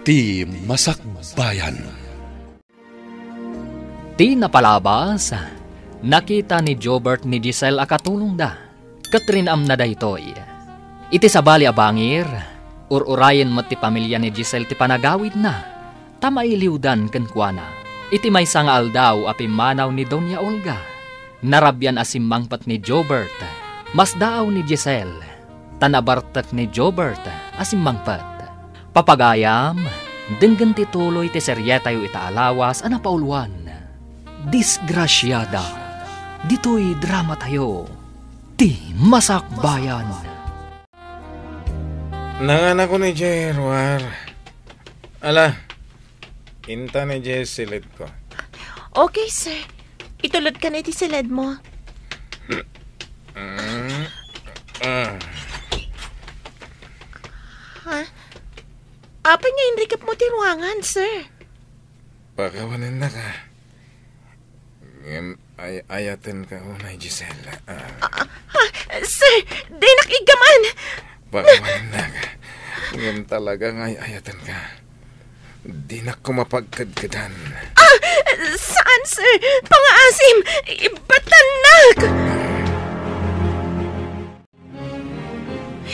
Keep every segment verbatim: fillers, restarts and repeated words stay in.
Ti Masakbayan. Ti napalabas, nakita ni Jobert ni Giselle a katulongda, ket rin-amna daytoy. Iti sabali a bangir, ur-urayen met ti pamilia ni Giselle ti panagawidna, ta mailiwdan kenkuana. Iti maysa nga aldaw a pimmanaw ni Doña Olga, narabian a simmangpet ni Jobert. Masdaaw ni Giselle, ta nabartek ni Jobert a simmangpet. Papagayam, denggen ti tuloy ti serietayo ita a lawas a napauluan, Disgrasiada. Ditoy dramatayo, Ti Masakbayan. Nanganako ni Jay Ruar. Ala, inta ni Jay siledko. Okay, sir. Itulod ka na iti siled mo. Mm, ah. Ha? Apay nga inrikep mo ti ruangan, sir? Pakawanennaka. Ngem ay-ayatenka unay, Giselle. Ah. Ah, ah, sir, dinak iggaman! Pakawanennaka. Ngem talaga nga ay-ayatenka. Dinak koma pagkedkedan. Ah, saan, sir? Pangaasim! Ibatannak!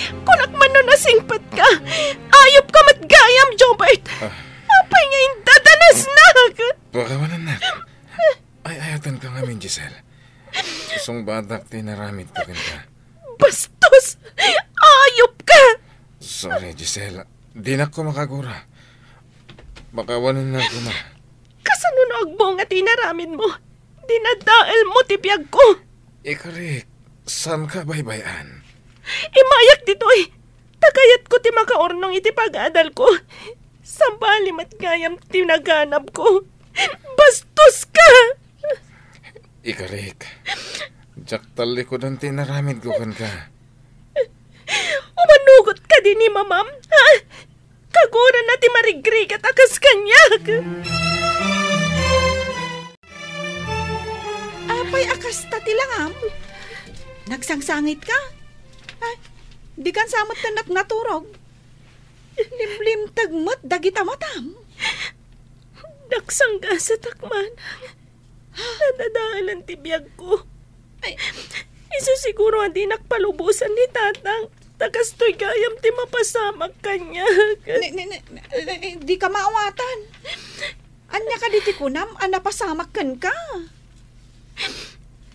Kunak man no nasingpet ka. Ayup ka met gayam, Jobert. Ah. Apay nga indadanasnak? Pakawanennak. Ay-ayatenka ngamin, Giselle. Sungbatak ti naramidko kenka. Bastos! Ayup ka! Sorry, Giselle. Dinak ko makagura. Pakawanennak koma. Kasano no agbunga ti inaramid mo? Dinadael mo ti biag ko. Ikarik, saan ka baybay-an? Imayak ditoy. Ta kayat ko ti makaurnong iti pag-adal ko. Sabali met gayam ti naganab ko. Bastos ka! Ikarik, diak tallikudan ti inaramid ko kenka. Umanugot ka din ni mamam, ha? Kagurana ti marigrigat a kas kaniak. Apay a kasta ti langam? Nagsangsangit ka? Ay, di kan sa met tennak naturog. Limlimteg met dagita matam. Nagsanggasatak manang. Nadadaelan ti biag ko. Ay. Isu siguro a dinak palubosan ni tatang, ta kastoy gayam ti mapasamak kaniak. Ni, ni, ni, ni, di ka maawatan. Ania kadi ti kunam a napasamak kenka?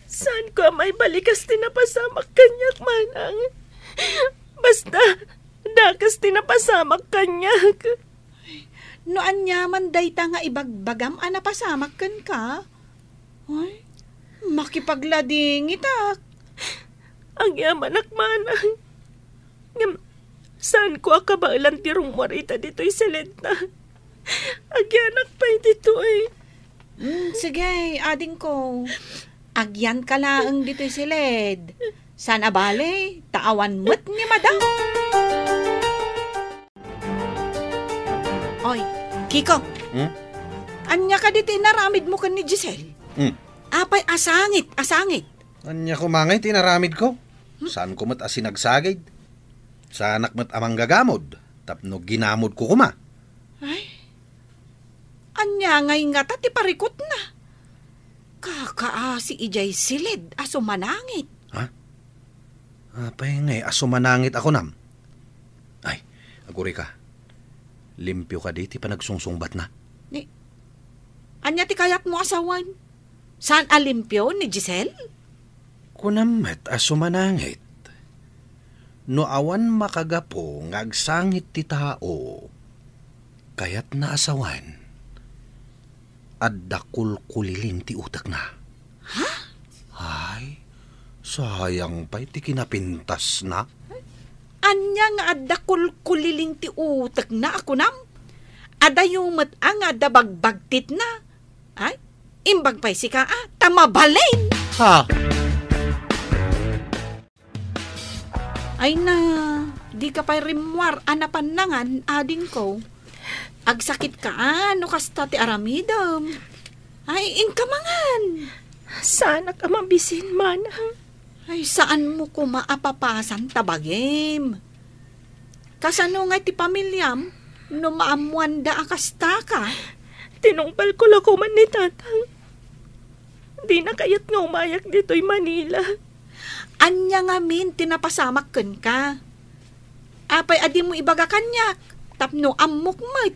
Saan ko a maibalikas ti napasamak kaniak, manang. Basta, dakes ti napasamak kaniak. No aniaman dayta nga ibagbagam a napasamak kenka, ay, makipagladingitak. Agyamanak manang. Ngem, saan ko a kabaelan ti rummuar ita ditoy siled ta. Agyanak pay ditoy. Mm, sige, adingko. Agyanka laeng ditoy siled. Saan a bale, ta awan met ni madam. Oy, Kiko. Hmm? Ania kadi ti inaramidmo ken ni Giselle? Hmm. Apay a sangit, a sangit. Ania koma ngay ti inaramidko? Hmm? Saanko met a sinagsagid. Saanak met a manggagamod tapno ginamodko koma. Ay. Ania ngay ngata ti parikutna? Kakaasi idiay siled a sumanangit. Ha? Apay ngay a sumanangit a kunam? Ay, agurika. Limpio kadi ti panagsungsungbatna? Ni, ania ti kayatmo a sawen? Saan a limpio ni Giselle? Kunam met a sumanangit. No awan makagapu nga agsangit ti tao, kayatna a sawen, adda kulkuliling ti utekna. Ha? Ay, sayang pay ti kinapintasna. Ania nga adda kulkuliling ti utekna a kunam? Adayo met a nga adda bagbagtitna. Ay, imbag pay sika a, ta mabalin! Ha? Ay na, di ka pay rimmuar a napannangan, adingko. Agsakit ka a, no kasta ti aramidem. Ay, inka mangan. Saanak a mabisin, manang. Ay, saanmo koma a papasan ta bagim. Kasano ngay ti pamiliam? No maammoanda a kasta ka. Tinungpalko la koman ni Tatang. Dina kayat nga umayak ditoy Manila. Ania ngamin ti napasamak kenka? Apay a dimo ibaga kaniak tapno ammok met?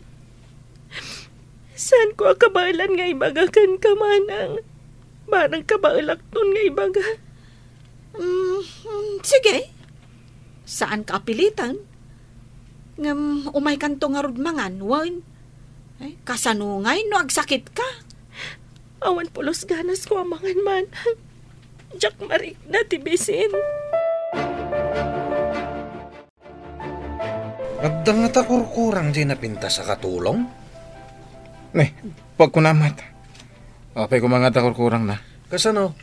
Saanko a kabaelan nga ibaga kenka, Manang. Barang kabaelakton nga ibaga. Mm, mm, sige. Saanka a piliten. Ngem umaykanto ngarud mangan, wen? Ay, kasano ngay no agsakitka? Awan pulos ganasko a mangan, Manang. Diak marikna ti bisin. Adda ngata kurkurang diay napintas a katulong? Ne, pagkunam met. Apay koma nga adda kurkurangna? Kasano?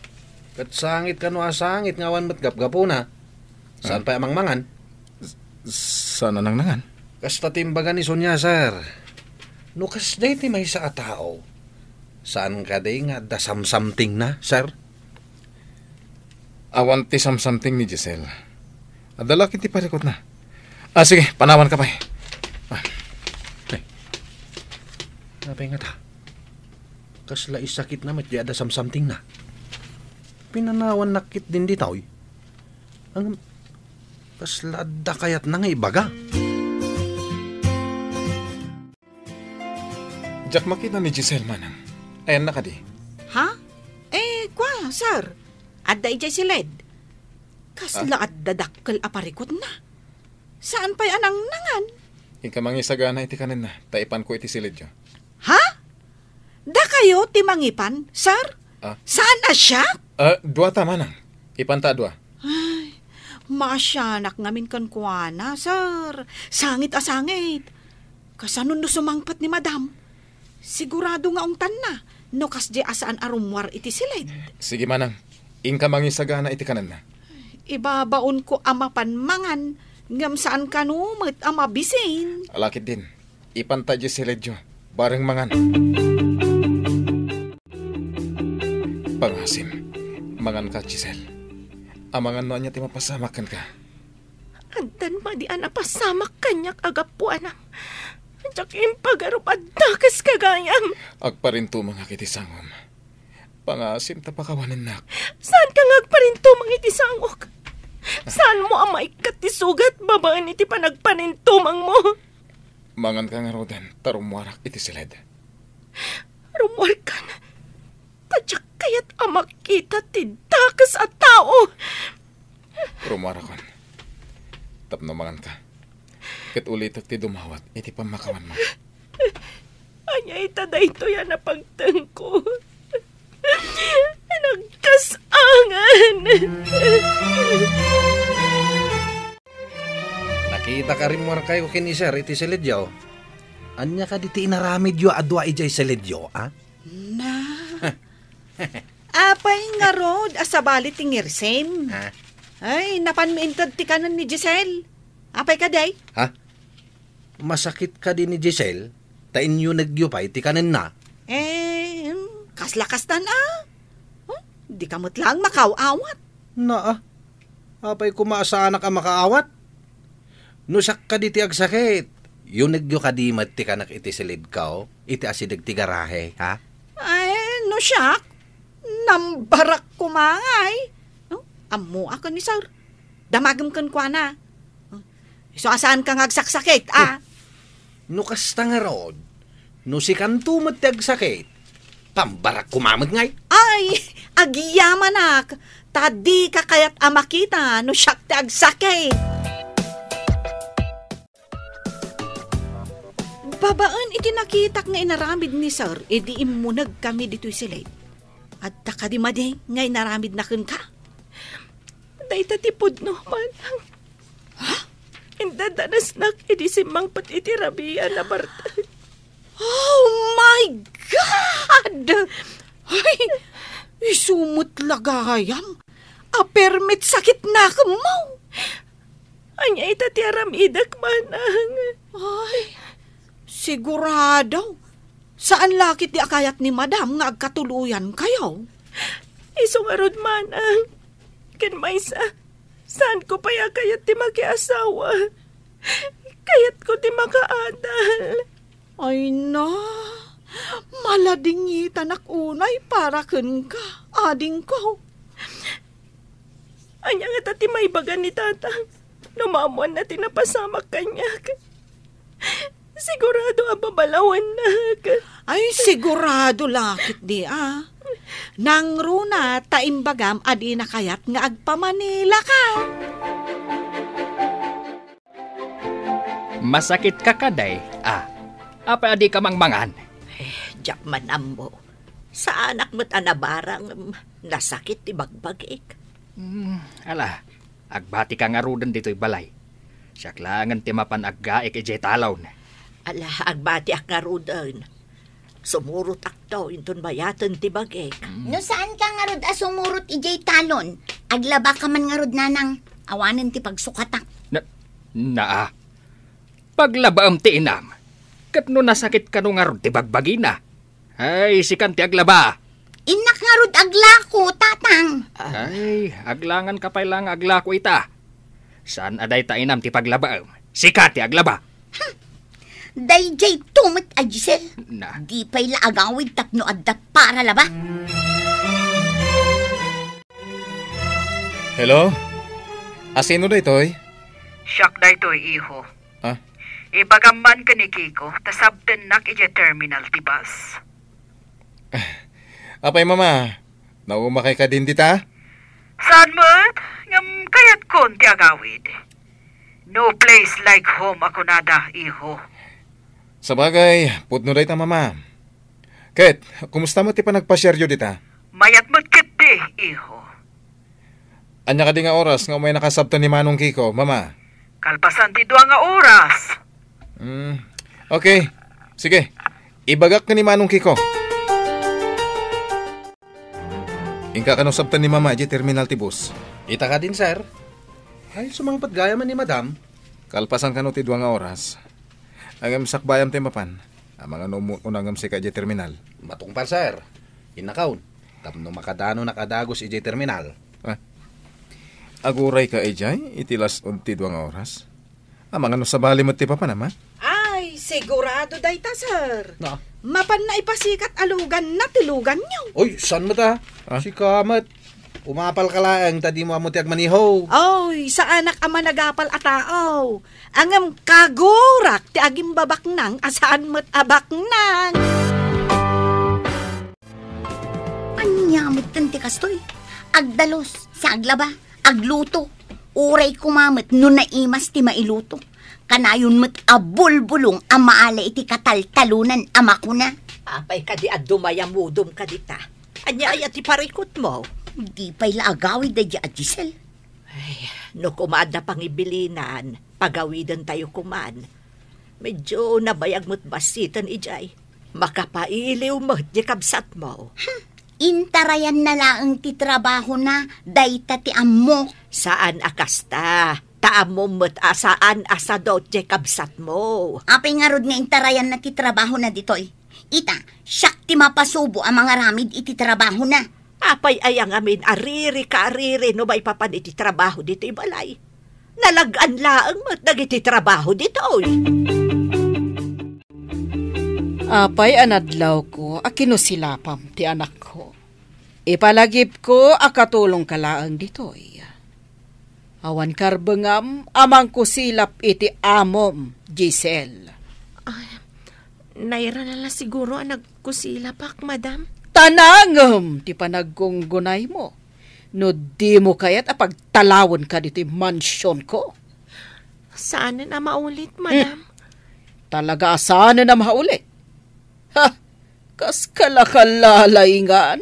Ket sangit kano a sangit nga awan met gapgapuna. Saan Ah. pay a mangmangan? S-, saan a nangnangan? Kasta ti imbaga ni Sonia, sir. No kasdiay ti maysa a tao, saan kadi nga adda samsamtingna, sir? Awan ti samsamting ni Giselle. Adda la ket ti parikutna. Ah, sige, panawanka pay. Ah. Ay. Apay ngata? Kasla isakitna met diay adda samsamtingna. Pinanawannak ketdin ditoy. Ngem, kasla adda kayatna nga ibaga? Diak makita ni Giselle, Manang. Ayanna kadi? Ha? Eh, kua, sir. Adda idiay siled. Kasla Ah? adda dakkel a parikutna. Saan pay a nangnangan? Inka mangisagana iti kanenna, ta ipanko iti siledyo. Ha? Dakayo ti mangipan, sir? Ah? Saan a siak? Ah, dua ta, Manang. Ipanta a dua. Ay, maasianak ngamin kenkuana, sir. Sangit a sangit. Kasano no sumangpet ni Madam? Sigurado nga ungtanna no kasdiay a saan a rummuar iti siled. Sige, Manang. Inka mangisagana iti kanenna. Ibabaonko a mapan mangan, ngem saan kano met a mabisin. Ala ketdin. Ipanta diay siledyo. Bareng mangan. Pangasim. Manganka, Giselle. Amangan no ania ti mapasamak kenka. Addan madi a napasamak kaniak a gapuanam. Diak impagarup a dakes gagayam. Agparintumengak iti sangom. Pangasim ta pakawanennak. Saanka nga agparintumeng iti sangok? Saanmo a maikkat ti sugat babaen iti panagparintumengmo? Manganka ngaruden, ta rummuarak iti siled. Rummuarkan? Ta diak kayat a makita ti dakes a tao. Rummuarakon. Tapno manganka. Ket ulitek ti dumawat iti pammakawanmo. Ania ita daytoy a napagtengko? Nagkas-angan. Nakitak a rimmuarkayo ken ni Sir iti siledyo. Ania kadi ti inaramidyo a dua idiay siledyo, a? Na. Apay ngarud a sabali ti ngirsim? Ha? Ay, napanmi inted ti kanen ni Giselle. Apay kadi? Ha? Masakit kadi ni Giselle? Ta inyunegyo pay ti kanenna? Eh, hmm, kasla kastan a? Huh? Dika met laeng makaaw-awat. Naa, apay koma a saanak a makaawat? No siak kadi ti agsakit, yunegyo kadi met ti kanek iti siledko, iti asideg ti garahe, ha? Ay, no siak, nambarak koma ngay. No? Ammoak ni Sir. Damagem kenkuana. Isu a saanka nga agsaksakit, a? No kasta ngarud, no sikanto met ti agsakit, pambarak koma met ngay. Ay, agyamanak, ta dika kayat a makita no siak ti agsakit. Babaen iti nakitak nga inaramid ni Sir idi immunegkami ditoy siled. Adda kadi madi nga inaramidna kenka? Dayta ti pudno, Manang. Ha? Indadanasnak idi simmangpet iti rabii a nabartek. Oh my God! Ay, isu met la gayam a permi ti sakitnakemmo. Ania ita ti aramidek, Manang? Ay, sigurado. Saan la ketdi a kayat ni Madam nga agkatuloyankayo. Isu ngarud, Manang. Ken maysa, saanko pay a kayat ti makiasawa. Kayatko ti makaadal. Ay na, maladingitanak unay para kenka, adingko. Ania ngata ti maibaga ni Tatang no maammoanna ti napasamak kaniak? Sigurado a babalawannak. Ay, sigurado la ketdi a. Nangruna ta imbagam a dina kayat nga agpamanilaka. Masakitka kadi a? Apay a dika mangmangan? Eh, diak man ammo. Saanak met a nabarang, nasakit ti bagbagik. Hmm, ala, agbatika ngaruden ditoy balay. Siak laengen ti mapan aggaek idiay talon. Ala, agbatiak ngaruden. Sumurotakto inton bayaten ti bagik. Mm. No saanka ngarud a sumurot idiay talon, aglabaka man ngarud, nanang, awanen ti pagsukatak. Na, naa. Paglabaem ti inam. Ket no nasakit kano ngarud ti bagbagina. Ay, sikan ti aglaba. Innak ngarud aglako, Tatang. Ay, aglanganka pay la nga aglako ita. Saan a dayta inam ti paglabaem? Sika ti aglaba. Hmm. Daydiay to met a Giselle. Na. Di pay la agawid tapno adda para laba. Hello? Asino daytoy? Siak daytoy, iho. Ah? Ibagam man ken ni Kiko, ta sabtennak idiay terminal ti bus. Apay, Mama? Naumakay kadin dita? Saan met? Ngem kayatkon ti agawid. No place like home a kunada, iho. Sabagay, pudno dayta, Mama. Ket, kumusta met ti panagpasiaryo dita? Mayat met ketdi, iho. Ania kadi nga oras nga umaynaka sabten ni Manong Kiko, Mama? Kalpasan ti dua nga oras. Hmm. Okay. Sige. Ibagak ken ni Manong Kiko. Inka kano sabten ni Mama idiay terminal ti bus? Ita kadin, sir. Ay, sumangpet gayam ni Madam. Kalpasan kano ti dua nga oras. Ngem sakbayam ti mapan. Amangan no umu-, unangem sika idiay terminal. Matungpal, sir. Innakon. Tapno makadanonak a dagus idiay terminal. Ah. Agurayka idiay iti las-on ti dua nga oras? Amangan no sabali met ti papanam, a? Ay, sigurado dayta, sir. Na? Mapanna ipasikat a luganna ti luganyo. Oy, saan met a? Ah? Sika met. Umapalka laeng ta dimo ammo ti agmaniho. Oy, saanak a managapal a tao. Ngem kagurak ti agimbabaknang a saan met a baknang. Ania metten ti kastoy? Agdalus, sa aglaba, agluto. Uray koma met no naimas ti mailuto. Kanayon met a bulbulong a maala iti kataltalonan a makuna, "Apay kadi a dumayamudom kadita? Ania aya ti parikutmo?" Di pay la agawid daydiay a Giselle. Ay, no koma adda pangibilinan, pagawidentayo koman. Medyo nabayag met bassiten idiay. Makapailiw met ti kabsatmo. Hmm, intarayanna laeng ti trabahona, dayta ti ammok. Saan a kasta. Ta ammom met a saan a sadut ti kabsatmo. Apay ngarud nga intarayanna ti trabahona ditoy? Ita, siak ti mapasubo a mangaramid iti trabahona. Apay aya ngamin a riri ka a riri no maipapan iti trabaho ditoy balay? Nalag-an laeng met dagiti trabaho ditoy. Apay a nadlawko a kinusilapam ti anakko. Ipalagipko a katulongka laeng ditoy. Awan karbengam a mangkusilap iti amom, Giselle. Ay, nairana la siguro a nagkusilapak, madam. Tanangem ti panagkunggunaymo. No dimo kayat a pagtalawenka ditoy mansionko. Saanen a maulit, madam. Hmm. Talaga a saanen a maulit. Ha! Kas kalakalalingan?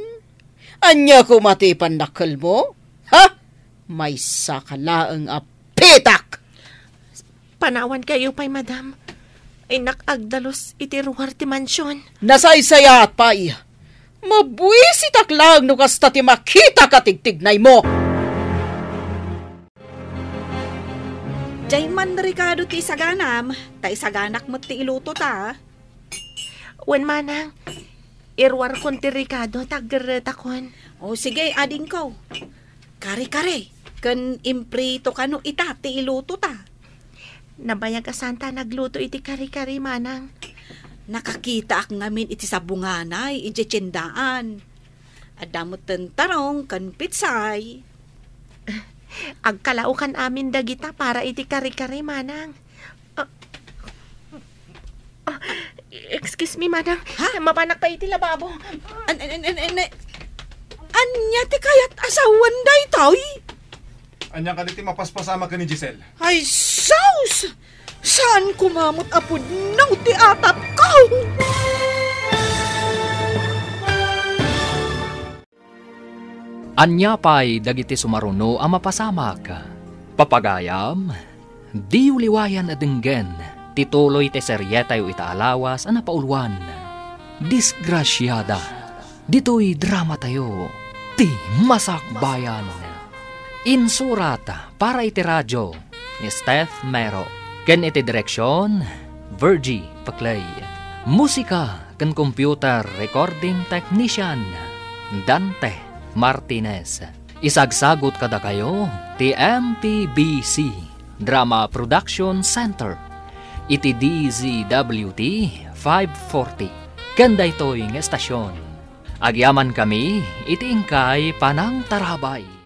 Ania koma ti pannakkelmo? Ha? Maysaka laeng a pitak! Panawankayo pay, madam. Innak agdalus iti ruar ti mansion. Nasaysayaat pay. Mabuisitak laeng no kasta ti makitak a tigtignaymo. Diay man rekado ti isaganam, ta isaganak met ti iluto ta. Wen, manang, iruarkon ti rekado ta aggerretakon. O, sige, adingko. Kare-kare, ken imprito kano ita ti iluto ta. Nabayag a santa nagluto iti kare-kare, manang. Nakakitaak ngamin iti sabunganay idiay tiendaan. Adda metten tarong ken pitsay. Agkalaokan amin dagita para iti kare-kare, manang. Ah, ah, excuse me, manang. Ha? Mapanak pa iti lababo. An-, an-, an-, an-, an-, ania ti kayat a sawen daytoy? Ania kadi ti mapaspasamak ken ni Giselle? Ay, sus! Saan koma met a pudno ti atapko? Ania pay dagiti sumaruno a mapasamak? Papagayam, diyo liwayan a denggen ti tuloy ti serietayo ita a lawas a napauluan. Disgrasiada. Ditoy dramatayo, ti Masakbayan. Insurat para iti radio ni Steph Mero, ken iti direksion, Virgie Paclay. Musika ken computer recording technician, Dante Martinez. Isagsagut kadakayo ti M P B C Drama Production Center iti D Z W T five forty ken daytoy nga estasion. Agyamankami iti inkay panangtarabay.